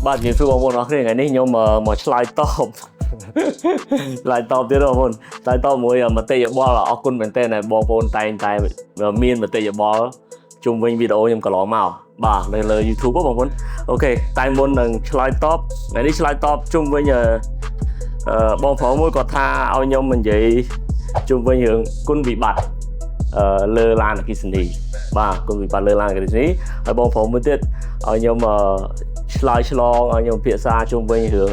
បាទជំរាបសួរបងប្អូនអរគ្នាថ្ងៃនេះខ្ញុំមកឆ្លើយតប ឆ្លើយតបទៀតបងប្អូនឆ្លើយតបមួយមតិយោបល់អរគុណមែនទែនដែលបងប្អូនតែងតែមានមតិយោបល់ជុំវិញវីដេអូខ្ញុំកន្លងមកបាទនៅលើ YouTube ហ៎បងប្អូន OK តែមុននឹងឆ្លើយតបថ្ងៃនេះឆ្លើយតបជុំវិញអឺអឺបងប្រុសមួយគាត់ថាឲ្យខ្ញុំនិយាយជុំវិញរឿងគុណវិបត្តិលើឡានអគ្គិសនីបាទគុណវិបត្តិលើឡានអគ្គិសនីហើយបងប្រុសមួយទៀតឲ្យខ្ញុំឆ្លើយឆ្លងឲ្យខ្ញុំពិភាក្សាជុំវិញរឿង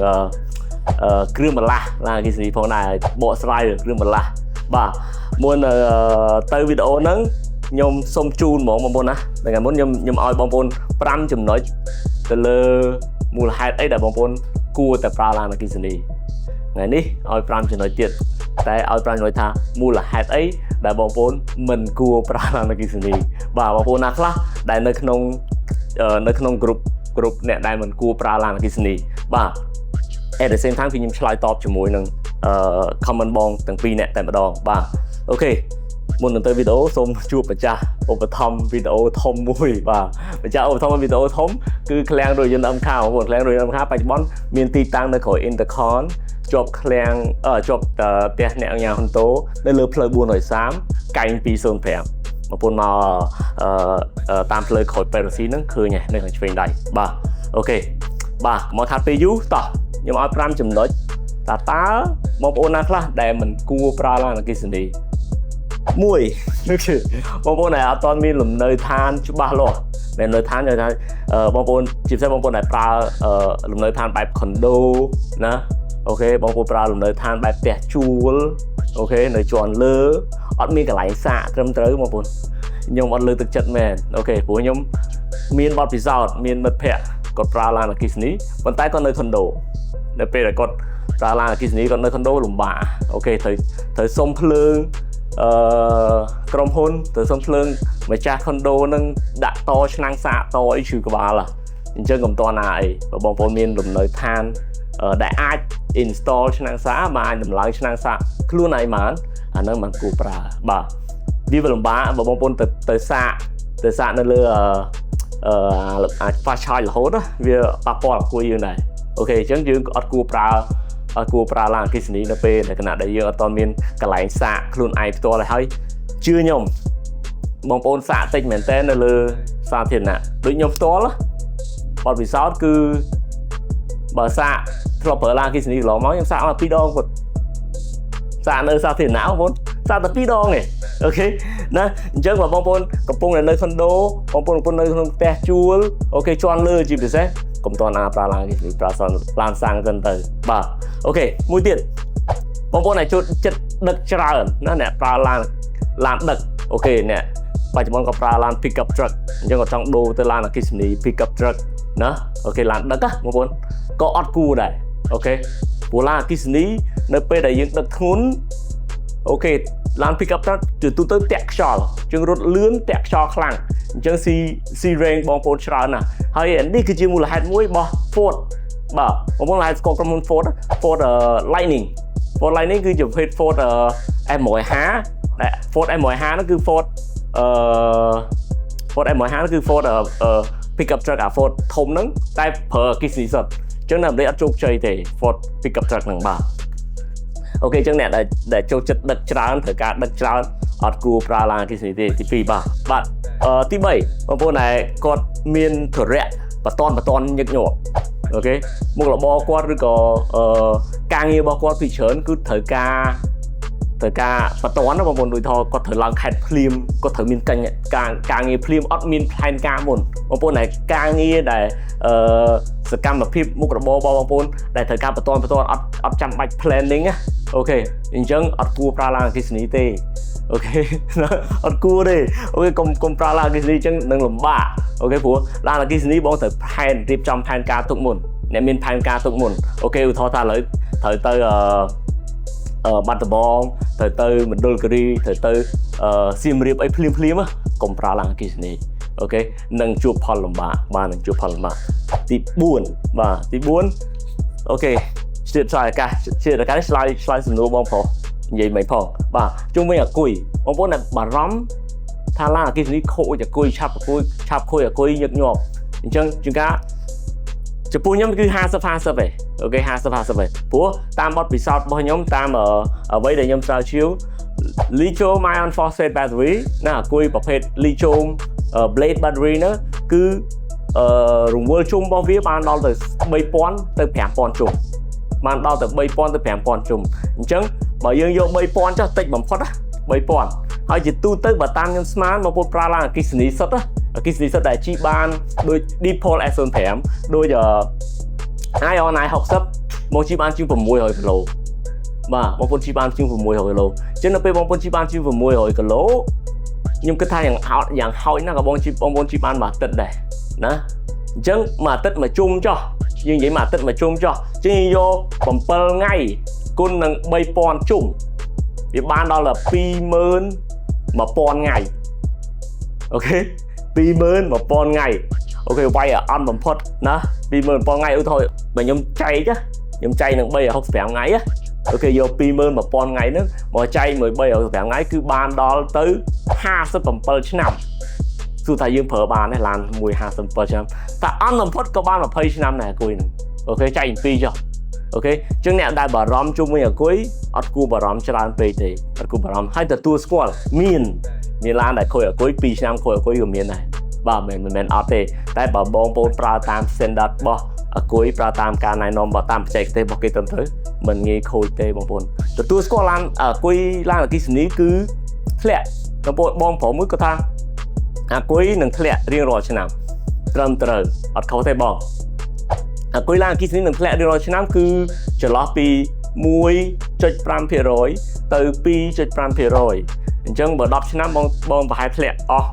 គ្រឿងបន្លាស់ឡានអគ្គិសនីផងដែរបកស្រាយរឿងគ្រឿងបន្លាស់បាទមុនទៅវីដេអូហ្នឹងខ្ញុំសូមជូនហ្មងបងប្អូនណាថ្ងៃមុនខ្ញុំឲ្យបងប្អូន5ចំណុចទៅលើមូលហេតុអីដែលបងប្អូនគួរតែប្រើឡានអគ្គិសនីថ្ងៃនេះឲ្យ5ចំណុចទៀតតែឲ្យ5ចំណុចថាមូលហេតុអីដែលបងប្អូនមិនគួរប្រើឡានអគ្គិសនីបាទបងប្អូនណាខ្លះដែលនៅក្នុង group អ្នកដែលមិនគួរប្រើឡានអគ្គិសនីបាទ at the same time គឺខ្ញុំឆ្លើយតបជាមួយនឹងcomment បងទាំងពីរអ្នកតែម្ដងបាទ OK មុននឹងទៅវីដេអូសូមជួបម្ចាស់ឧបត្ថម្ភវីដេអូធំមួយបាទម្ចាស់ឧបត្ថម្ភវីដេអូធំគឺឃ្លាំងរថយន្ត MK បងប្អូនឃ្លាំងរថយន្ត MK បច្ចុប្បន្នមានទីតាំងនៅក្រោយ Intercon ជាប់ឃ្លាំងជាប់ផ្ទះអ្នកញ៉ាហ៊ុនតូនៅលើផ្លូវ430កែង205បងប្អូនមកតាមផ្លូវក្រោយប៉េរ៉ូស៊ីហ្នឹងឃើញហើយនៅខាងឆ្វេងដៃបាទ OK បាទមកថាពេលយូរតោះខ្ញុំឲ្យ5ចំណុចតើបងប្អូនណាខ្លះដែលមិនគួរប្រើឡានអគ្គិសនីមួយគឺបងប្អូនដែលអត់ទាន់មានលំនៅឋានច្បាស់លាស់លំនៅឋានគេថាបងប្អូនជាពិសេសបងប្អូនដែលប្រើលំនៅឋានបែបខុនដូណា OK បងប្អូនប្រើលំនៅឋានបែបផ្ទះជួល OK នៅជាន់លើអត់មានកន្លែងសាកត្រឹមត្រូវបងប្អូនខ្ញុំអត់លើកទឹកចិត្តមែន OK ព្រោះខ្ញុំមានបទពិសោធន៍មានមិត្តភ័ក្តិគាត់ប្រើឡានអគ្គិសនីប៉ុន្តែគាត់នៅខុនដូនៅពេលដែលគាត់ប្រើឡានអគ្គិសនីគាត់នៅខុនដូលំបាក OK ត្រូវសុំភ្លើងក្រុមហ៊ុនត្រូវសុំភ្លើងម្ចាស់ខុនដូនឹងដាក់តឆ្នាំងសាកតអីឈឺក្បាលហ่ะអញ្ចឹងកុំតណាអីបើបងប្អូនមានលំនៅឋានដែលអាច install ឆ្នាំងសាកបាទអាចតម្លើងឆ្នាំងសាកខ្លួនឯងបានអាហ្នឹងมันគួរប្រើបាទវាលំបាកបើបងប្អូនទៅសាកនៅលើអាច fast charge រហូតវាប៉ះពាល់អាគុយយើងដែរ OK អញ្ចឹងយើងអត់គួរប្រើអត់គួរប្រើឡានអគ្គិសនីនៅពេលដែលខណៈដែលយើងអត់ទាន់មានកន្លែងសាកខ្លួនឯងផ្ទាល់ហើយជឿខ្ញុំបងប្អូនសាកតិចមែនតើនៅលើសាធារណៈដូចខ្ញុំផ្ទាល់បទពិសោធន៍គឺបើសាកធ្លាប់ប្រើឡានអគ្គិសនីកន្លងមកខ្ញុំសាកមកពីរដងគាត់សាកនៅសាធារណៈបងប្អូនសាកតែពីរដងឯង OK ណាអញ្ចឹងបើបងប្អូនកំពុងតែនៅខុនដូបងប្អូនកំពុងនៅក្នុងផ្ទះជួល OK ជាន់លើជាពិសេសកុំតន់អាប្រើឡានអគ្គិសនីប្រើឡានសាំងសិនទៅបាទ OK មួយទៀតបងប្អូនដែលចូលចិត្តដឹកច្រើនណាអ្នកប្រើឡានដឹក OK អ្នកបច្ចុប្បន្នក៏ប្រើឡាន pick up truck អញ្ចឹងក៏ចង់ដូរទៅឡានអគ្គិសនី pick up truck ណា OK ឡានដឹកណាបងប្អូនក៏អត់គួរដែរ OK ព្រោះឡានអគ្គិសនីនៅពេលដែលយើងដឹកធ្ងន់ OK ឡាន pick up truck ជាទូទៅតាក់ខ្យល់ជាងរត់លឿនតាក់ខ្យល់ខ្លាំងអញ្ចឹងស៊ីស៊ី range បងប្អូនច្រើនណាស់ហើយនេះគឺជាមូលហេតុមួយរបស់ Ford បាទបងប្អូនអាចស្គាល់ក្រុមហ៊ុន Ford Ford Lightning Ford Lightning គឺជាប្រភេទ Ford F150 ដែល Ford F150 ហ្នឹងគឺ Ford F150 ហ្នឹងគឺ Ford pick up truck អា Ford ធំហ្នឹងតែប្រើអគ្គិសនីសុទ្ធអញ្ចឹងនៅអាមេរិកអត់ជោគជ័យទេ Ford pick up truck ហ្នឹងបាទ OK អញ្ចឹងអ្នកដែលចូលចិត្តដឹកច្រើនត្រូវការដឹកច្រើនអត់គួរប្រើឡានអគ្គិសនីទេទី2បាទបាទទី3បងប្អូនដែលគាត់មានធរៈបតនបតនញឹកញាប់ OK មុខរបរគាត់ឬក៏ការងាររបស់គាត់ពីច្រើនគឺត្រូវការបតនណាបងប្អូនដូចថាគាត់ត្រូវឡើងខេត្តភ្លាមគាត់ត្រូវមានការងារភ្លាមអត់មានផែនការមុនបងប្អូនដែលការងារដែលសកម្មភាពមុខរបររបស់បងប្អូនដែលត្រូវការបតនបតនអត់ចាំបាច់ planning ណា OK អញ្ចឹងអត់គួរប្រើឡានអគ្គិសនីទេ OK អត់គួរទេ OK កុំប្រើឡានអគ្គិសនីអញ្ចឹងនឹងលំបាក OK ព្រោះឡានអគ្គិសនីបងត្រូវផែនរៀបចំផែនការទុកមុនអ្នកមានផែនការទុកមុន OK ឧទាហរណ៍ថាឥឡូវត្រូវទៅបាត់ដំបងត្រូវទៅមណ្ឌលគិរីត្រូវទៅសៀមរាបអីភ្លាមភ្លាមកុំប្រើឡានអគ្គិសនី OK នឹងជួបផលលំបាកបាទនឹងជួបផលលំបាកទី4បាទទី4 OK ឆ្លៀតឆ្លើយឱកាសឆ្លៀតឱកាសនេះឆ្លើយឆ្លើយសំណួរបងប្រុសនិយាយមិនផងបាទជុំវិញអាគុយបងប្អូនដែលបារម្ភថាឡានអគ្គិសនីខូចអាគុយឆាប់អាគុយឆាប់ខូចអាគុយញឹកញាប់អញ្ចឹងជាងការ ចំពោះខ្ញុំគឺ50 50ឯង OK 50 50ឯងព្រោះតាមបទពិសោធន៍របស់ខ្ញុំតាមអ្វីដែលខ្ញុំស្រាវជ្រាវ lithium ion phosphate battery ណាអាគុយប្រភេទ lithium blade battery ហ្នឹងគឺរង្វិលជុំរបស់វាបានដល់ទៅ3000ទៅ5000ជុំបានដល់ទៅ3000ទៅ5000ជុំអញ្ចឹងបើយើងយក3000ចុះតិចបំផុតណា3000ហើយជាទូទៅបើតាមខ្ញុំស្មានមកពុតប្រើឡើងអគ្គិសនីសុទ្ធណាអគ្គិសនីសុទ្ធដែលជិះបានដូច Deepal S05 ដូច Aion i60 មកជិះបានជាង600គីឡូបាទបងប្អូនជិះបានជាង600គីឡូអញ្ចឹងនៅពេលបងប្អូនជិះបានជាង600គីឡូខ្ញុំគិតថាយ៉ាងហោចយ៉ាងហោចណាស់ក៏បងជិះបងប្អូនជិះបានមួយអាទិត្យដែរណាអញ្ចឹងមួយអាទិត្យមួយជុំចុះយើងនិយាយមួយអាទិត្យមួយជុំចុះអញ្ចឹងយើងយក7ថ្ងៃគុណនឹង3000ជុំវាបានដល់ដល់21000ថ្ងៃ OK 21000ថ្ងៃ OK វាយឲ្យអន់បំផុតណា21000ថ្ងៃឧទាហរណ៍បើខ្ញុំចែកខ្ញុំចែកនឹង365ថ្ងៃ OK យក21000ថ្ងៃហ្នឹងមកចែកមួយ365ថ្ងៃគឺបានដល់ទៅ57ឆ្នាំសួរថាយើងប្រើបានទេឡានមួយ57ឆ្នាំតែអន់បំផុតក៏បាន20ឆ្នាំដែរអាគុយហ្នឹង OK ចែកពីរចុះ OK អញ្ចឹងអ្នកដែលបារម្ភជុំវិញអាគុយអត់គួរបារម្ភច្រើនពេកទេអត់គួរបារម្ភហើយទទួលស្គាល់មានមានឡានដែលខូចអាគុយ2ឆ្នាំខូចអាគុយក៏មានដែរបាទមិនមែនអត់ទេតែបើបងប្អូនប្រើតាម standard របស់អាគុយប្រើតាមការណែនាំរបស់តាមបច្ចេកទេសរបស់គេត្រឹមត្រូវមិនងាយខូចទេបងប្អូនទទួលស្គាល់ឡានអាគុយឡានអគ្គិសនីគឺធ្លាក់បងប្អូនបងប្រុសមួយគាត់ថាអាគុយនឹងធ្លាក់រៀងរាល់ឆ្នាំត្រឹមត្រូវអត់ខុសទេបងអាគុយឡានអគ្គិសនីនឹងធ្លាក់រៀងរាល់ឆ្នាំគឺចន្លោះពី1.5%ទៅ2.5%អញ្ចឹងបើ10ឆ្នាំបងបងប្រហែលធ្លាក់អស់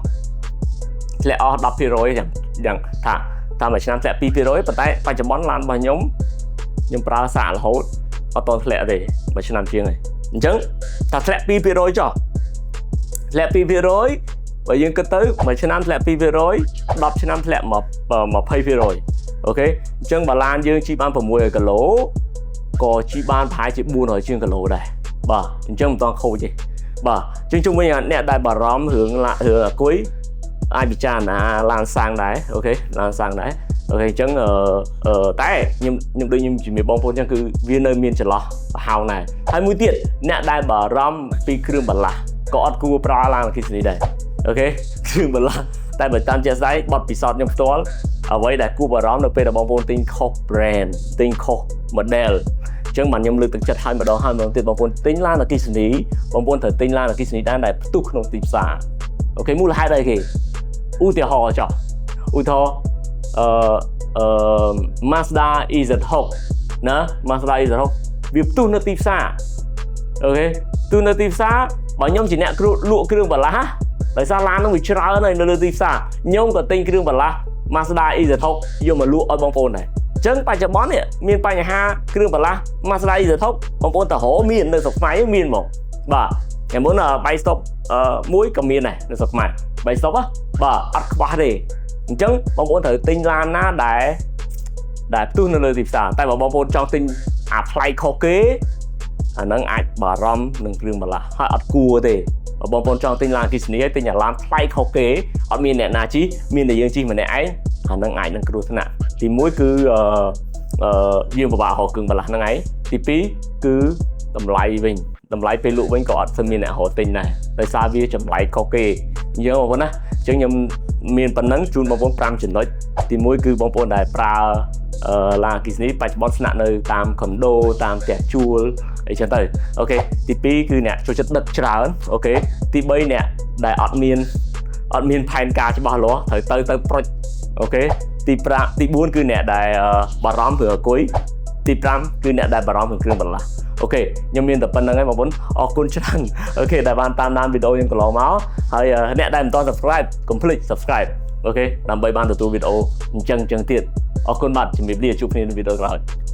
ធ្លាក់អស់10%យ៉ាងយ៉ាងថាតាមមួយឆ្នាំធ្លាក់2%ប៉ុន្តែបច្ចុប្បន្នឡានរបស់ខ្ញុំខ្ញុំប្រើសាករហូតអត់តធ្លាក់ទេមួយឆ្នាំជាងហើយអញ្ចឹងថាធ្លាក់2%ចុះធ្លាក់2%បើយើងគិតទៅមួយឆ្នាំធ្លាក់2% 10ឆ្នាំធ្លាក់មក20% OK អញ្ចឹងបើឡានយើងជិះបាន600គីឡូក៏ជិះបានប្រហែលជា400ជាងគីឡូដែរបាទអញ្ចឹងមិនតខូចទេបាទអញ្ចឹងជុំវិញអ្នកដែលបារម្ភរឿងរឿងអាគុយអាចពិចារណាឡានសាំងដែរ OK ឡានសាំងដែរ OK អញ្ចឹងអឺអឺតែខ្ញុំខ្ញុំដូចខ្ញុំជំរាបបងប្អូនអញ្ចឹងគឺវានៅមានចន្លោះប្រហោងដែរហើយមួយទៀតអ្នកដែលបារម្ភពីគ្រឿងបន្លាស់ក៏អត់គួរប្រើឡានអគ្គិសនីដែរ OK គ្រឿងបន្លាស់តែបើតាមជាក់ស្ដែងបទពិសោធន៍ខ្ញុំផ្ទាល់អ្វីដែលគួរបារម្ភនៅពេលដែលបងប្អូនទិញខុស brand ទិញខុស model អញ្ចឹងបានខ្ញុំលើកទឹកចិត្តឲ្យម្ដងហើយម្ដងទៀតបងប្អូនទិញឡានអគ្គិសនីបងប្អូនត្រូវទិញឡានអគ្គិសនីដែរដែលផ្ទុះក្នុងទីផ្សារ OK មូលហេតុអីគេឧទាហរណ៍ចុះឧទាហរណ៍អឺអឺ Mazda EZ6 ណា Mazda EZ6 វាផ្ទុះនៅទីផ្សារ OK ផ្ទុះនៅទីផ្សារបើខ្ញុំជាអ្នកគ្រូលក់គ្រឿងបន្លាស់ដោយសារឡានហ្នឹងវាច្រើនហើយនៅលើទីផ្សារខ្ញុំក៏ទិញគ្រឿងបន្លាស់ Mazda EZ6 យកមកលក់ឲ្យបងប្អូនដែរអញ្ចឹងបច្ចុប្បន្ននេះមានបញ្ហាគ្រឿងបន្លាស់ Mazda EZ6 បងប្អូនទៅរកមាននៅស្រុកខ្មែរមានហ្មងបាទថ្ងៃមុនបាយស្តុបមួយក៏មានដែរនៅស្រុកខ្មែរបាយស្តុបបាទអត់ខ្វះទេអញ្ចឹងបងប្អូនត្រូវទិញឡានណាដែលដែលផ្ទុះនៅលើទីផ្សារតែបើបងប្អូនចង់ទិញអាថ្លៃខុសគេអាហ្នឹងអាចបារម្ភនឹងគ្រឿងបន្លាស់ហើយអត់គួរទេបើបងប្អូនចង់ទិញឡានអគ្គិសនីហើយទិញអាឡានថ្លៃខុសគេអត់មានអ្នកណាជិះមានតែយើងជិះម្នាក់ឯងអាហ្នឹងអាចនឹងគ្រោះថ្នាក់ទី1គឺអឺអឺយើងពិបាករកគ្រឿងបន្លាស់ហ្នឹងឯងទី2គឺតម្លៃវិញតម្លៃពេលលក់វិញក៏អត់សូវមានអ្នករកទិញដែរដោយសារវាចម្លែកខុសគេអញ្ចឹងបងប្អូនណាអញ្ចឹងខ្ញុំមានប៉ុណ្ណឹងជូនបងប្អូន5ចំណុចទី1គឺបងប្អូនដែលប្រើអឺឡានអគ្គិសនីបច្ចុប្បន្នស្នាក់នៅតាមខុនដូតាមផ្ទះជួលអីចឹងទៅ OK ទី2គឺអ្នកចូលចិត្តដឹកច្រើន OK ទី3អ្នកដែលអត់មានផែនការច្បាស់លាស់ត្រូវទៅទៅប្រុច OK ទី5ទី4គឺអ្នកដែលបារម្ភរឿងអាគុយទី5គឺអ្នកដែលបារម្ភរឿងគ្រឿងបន្លាស់ OK ខ្ញុំមានតែប៉ុណ្្នឹងឯងបងប្អូនអរគុណច្រើន OK ដែលបានតាមដានវីដេអូខ្ញុំកន្លងមកហើយអ្នកដែលមិនទាន់ subscribe កុំភ្លេច subscribe OK ដើម្បីបានទទួលវីដេអូអញ្ចឹងអញ្ចឹងទៀតអរគុណបាទជំរាបលាជួបគ្នានៅវីដេអូក្រោយ។